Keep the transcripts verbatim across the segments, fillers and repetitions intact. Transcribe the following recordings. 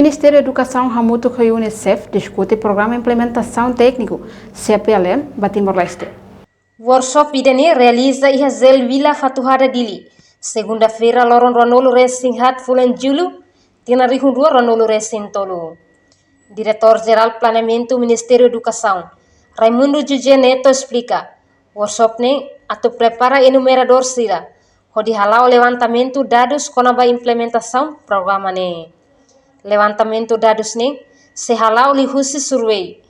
Ministériu Edukasaun hamutuk ho UNICEF diskute programa implementasaun tékniku, C P L M, ba Timor-Leste. Workshop ida-ne'e realiza iha Jail Vila Fatuhada, Dili, segunda-feira, loron ruanulu resin haat fulan Jullu, tinan rihun rua ruanulu resin tolu. Diretór Jerál Planeamentu Ministériu Edukasaun, Raimundo José Neto, esplika, workshop ne'e atu prepara enumeradór sira hodi hala'o levantamentu dadus kona-ba implementasaun programa ne'e. Levantamentu dadus ne'e sei hala'o liuhusi survei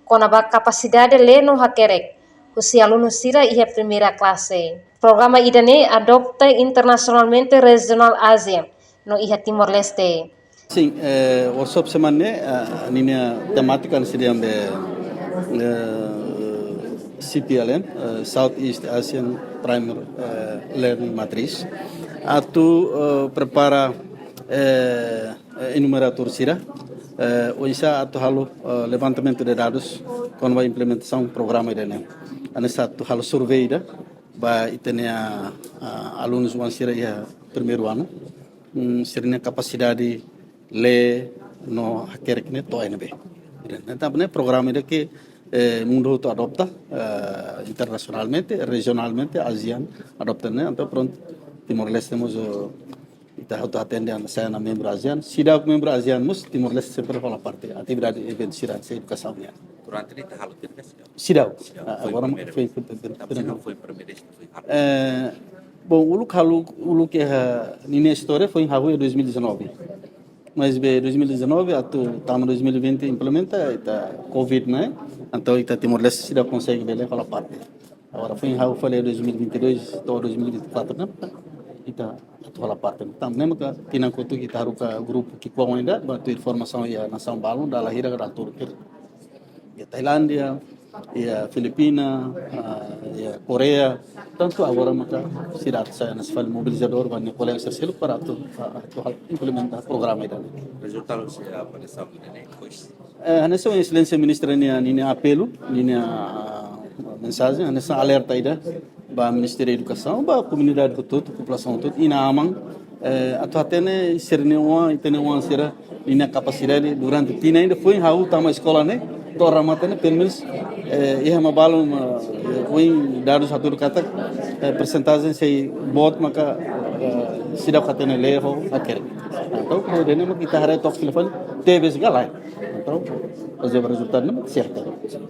kona-ba kapasidade lee no hakerek husi alunu sira iha primeira klase. Programa ida-ne'e adopta internasionalmente rejionál ASEAN no iha Timor-Leste. Sin, eh, workshop semana ne'e, eh, ninia temátika ne'e sira dehan be, eh, C P L M, eh, Southeast Asian Primary, eh, Learning Matrix. Atu, eh, prepara, eh, eh, enumeradór sira, eh, oinsá atu halo, eh, levantamentu de dadus kona-ba implementasaun programa ida-ne'e. Hanesan atu halo survei ida ba ita-nia, ah, alunus oan sira iha primeiru anu. Hmm, sira-nia kapasidade lee no hakerek ne'e to'o iha ne'ebé. Entaun ne'e programa ida ke, eh, mundu hotu adopta, eh, internasionalmente, rejionalmente, ASEAN adopta ne'e. Entaun prontu, Timor-Leste mós, eh, ita hotu atende an sai ona membru ASEAN. Seidauk membru ASEAN mós, Timor-Leste sempre hola parte atividade eventu sira hanesan edukasaun nian. Durante ne'e ita halo tiha ka seidauk? Seidauk. Seidauk. Ah, foin agora primeiru foin, vez. Foin, foin, Tapi foin, se não foin primeiru vez, foin halo. Eh, bom, uluk halo, uluk iha ninia istória foin hahú iha dois mil e dezanove. Maibé dois mil e dezanove atu tama dois mil e vinte implementa, ita covid ne'e. Entaun ita Timor-Leste seidauk konsege bele hola parte. Agora foin hahú fali dois mil e vinte e dois to'o dois mil e vinte e quatro ne'e, ita atu hola parte. Entaun ne'e maka tinan kotuk ita haruka grupu ki'ikoan ida ba tuir formasaun iha nasaun balun, dala hira ka dala tolu. Iha Tailándia, iha Filipina, ah, iha Koreia. Tantu agora maka sira atu sai hanesan fali mobilizadór ba nia kolega sira seluk para atu, ah, atu hal implementa programa ida-ne'e. Rezultadu husi avaliasaun ida-ne'e, pois? Eh, hanesan Eselénsia Ministra nia, ninia apelu, ninia, ah, mensajen, hanesan alerta ida ba Ministériu Edukasaun, ba komunidade hotu-hotu, populasaun hotu-hotu, inan-aman, eh, atu hatene sira-nia oan, ita-nia oan sira, ninia kapasidade durante tinan ida foin hahú tama eskola ne'e, to'o remata ne'e, pelumenus, eh, iha ema balun, eh, foin dadus hatudu katak, eh, persentajen sei boot maka, eh, seidauk hatene lee ho hakerek. Entaun, hodi nune'e mak ita haree took fila fali, tebes ka lae. Entaun, rezultadu ne'e mak sertu.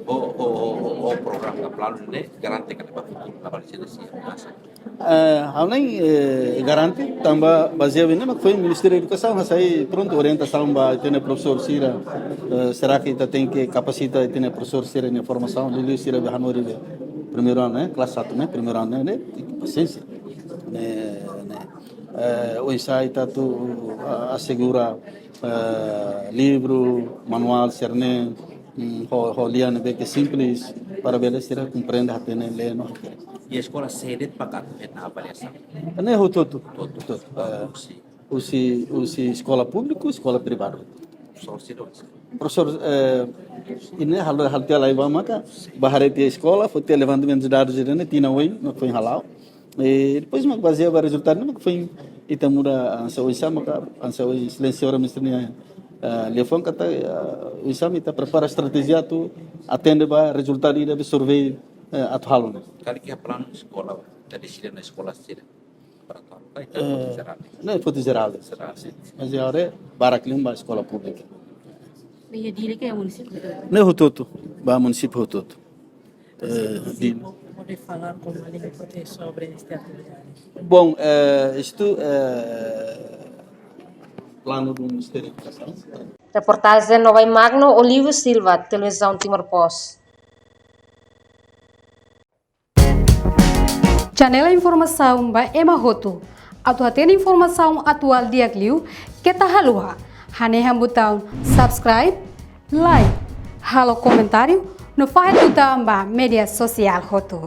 Ho, ho, ho, ho, ho programa ka planu ne'e garante katak ba futuru labarik sira sei masa. Eh, ha'u hanoin, eh, garante, tanba bazeia ne'e mak foin Ministériu Edukasaun hasai prontu orientasaun ba ita-nia profesór sira, eh, será que ita tenke kapasita ita-nia profesór sira-nia formasaun, liuliu sira be hanorin be primeiru anu, eh, kelas satu ne'e, primeiru anu ne'e, ne'e, tenke pasiénsia. Ne'e, ne'e. Eh, oinsá ita atu, ah, asegura, eh, livru, manuál sira-ne'e, mm, ho, ho lian ne'ebé ke simples, para bele sira komprende, hatene, lee no hakerek. I eskola sé de'it mak atu hetan avaliasaun? Ne'e hotu-hotu. Hotu-hotu. Hotu-hotu. Eh, husi? Husi, husi eskola públiku, eskola privadu. Profesór sira? Profesór, eh, ida-ne'e halo, halo tiha lai ba maka, ba haree tiha eskola, fó tiha levantamentu dadus ida-ne'e, tinan oin, no foin hala'o. I depois mak bazeia ba rezultadu ne'e mak foin ita muda, ah, hanesan oinsá maka, ah, hanesan ohin Eselénsia Ministra nia, ah, liafuan katak, ah, oinsá mak ita prepara estratéjia atu atende ba rezultadu ida be survei, eh, atu halo ne'e. Karik iha planu eskola, ita deside ona eskola sira para atu halo, ka ita, eh, foti jerál? Ne'e foti jerál. Jerál. Sin. Maibé agora barak liu ba eskola públika. Iha Dili ka iha munisípiu hotu? Ne'e hotu-hotu, ba munisípiu hotu-hotu. Eh, Dili. Pode falar com a língua portuguesa sobre esta atividade? Bom, eh, isto, eh, planu do Ministériu Edukasaun. Reportajen Novai Magno, Olivo Silva, Televizaun Timor Post. Janela informasaun ba ema hotu. Atu hatene informasaun atuál di'ak liu, keta haluha hanehan butaun subscribe, like, halo komentáriu, no fahe tutan ba média sosiál hotu.